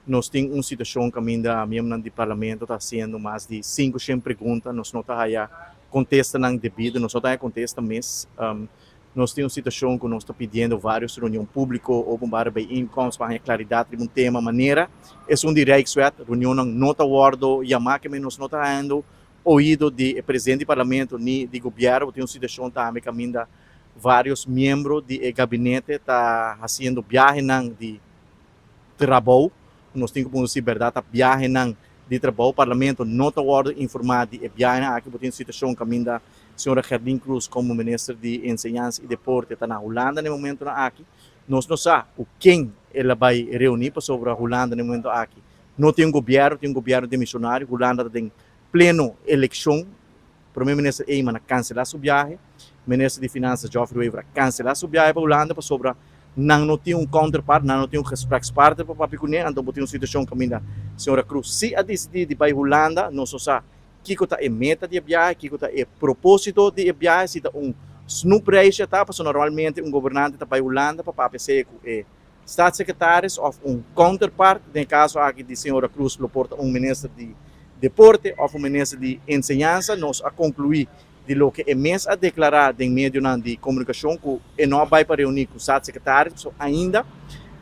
Nos tin un situashon kaminda miembronan di parlamento ta hasiendo mas di 500 pregunta, nos no ta haya kontestanan debido, nos no ta haya kontesta mes. Nos tin un situashon ku nos ta pidiendo vários reunion públiko, openbare bijeenkomst, pa haña klaridat riba un tema manera esun di Rijkswet. Reunionnan no ta wòrdu yamá, ke men nos no ta hañando oido di e presidente di parlamento ni di gobièrnu. Bo tin un situashon tambe kaminda vários miembro di e gabinete ta hasiendo biahenan di trabou. Nos tin ku puntra si bèrdat ta biahenan di trabou. Parlamento no ta wòrdu informá di e biahenan aki. Bo tin situashon kaminda señora Gerdien Croes komo minister di Enseñansa i Deporte ta na Hulanda na e momentunan aki. Nos no sa ku ken el a bai reuní pasobra Hulanda na e momento aki no tin un gobièrnu, tin un gobièrnu demisionario. Hulanda ta den pleno elekshon. Prome Minister Eman a cancela su biahe, Minister di Finanzas Geoffrey Wever a cancela su biahe pa Hulanda pasobra nan no tin un counterpart, nan no tin un gesprekspartner pa papia cune, anto bo tin un situacion caminda Señora Croes si a dicidi di bay Hulanda, nos no sa kico ta e meta di e biahe, kico ta e proposito di e biahe, si ta un snoepreisje ta, pasobra normalmente un gobernante ta bay Hulanda pa papia sea cu e Staatssecretaris of un counterpart, den e caso aki di señora Croes lo por ta un minister di Deporte of un minister di Enseñansa. Nos a conclui di loke e mes a declara den medionan di comunicacion cu e no a bay pa reuni cu staatssecretaris pasobra ainda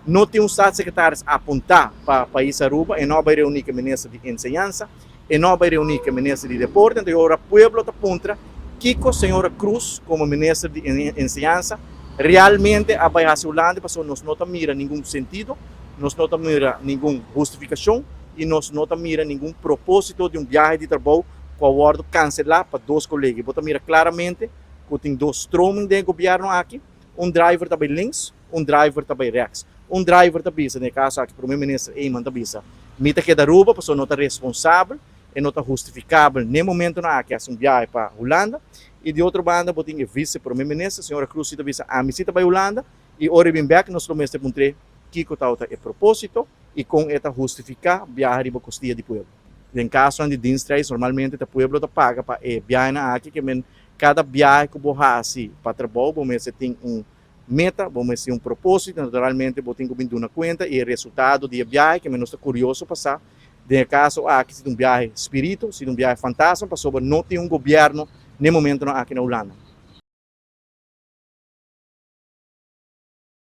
no tin un staatssecretaris apunta pa pais Aruba. E no a bay reuni cu e minister di Enseñansa, e no a bay reuni cu e minister di Deporte. Anto e ora pueblo ta puntra kico señora Croes como minister di Enseñansa realmente a bay haci Hulanda pasobra nos no ta mira ningun sentido, nos no ta mira ningun hustificacion y nos no ta mira ningun proposito di un biahe di trabou cu a wordo cancela pa dos colega. Y bo ta mira claramente cu tin dos stroming den e gobierno aki, un driver ta bay links, un driver ta bay rechts. Un driver ta bisa, den e caso aki Prome Minister Eman ta bisa, mi ta keda Aruba pasobra no ta responsabel e no ta hustificabel n'e momentonan aki haci un biahe pa Hulanda. Y di otro banda bo tin e Vice Prome Minister, señora Cruz si ta bisa ami si ta bay Hulanda y ora e bin bek nos lo mester puntr'é kico tabata e proposito y con e ta hustifica biaha riba costia di pueblo. Den casonan di dienstreis normalmente ta pueblo ta paga pa e biahenan aki ke men cada biahe cu bo haci pa trabou bo mester tin un meta, bo mester tin un proposito, naturalmente bo tin cu bin duna cuenta y e resultado di e biahe ke men nos ta curioso pa sa. Den e caso aki si ta un biahe spirito, si ta un biahe fantasma pasobra no tin un gobierno n'e momentonan aki na Hulanda.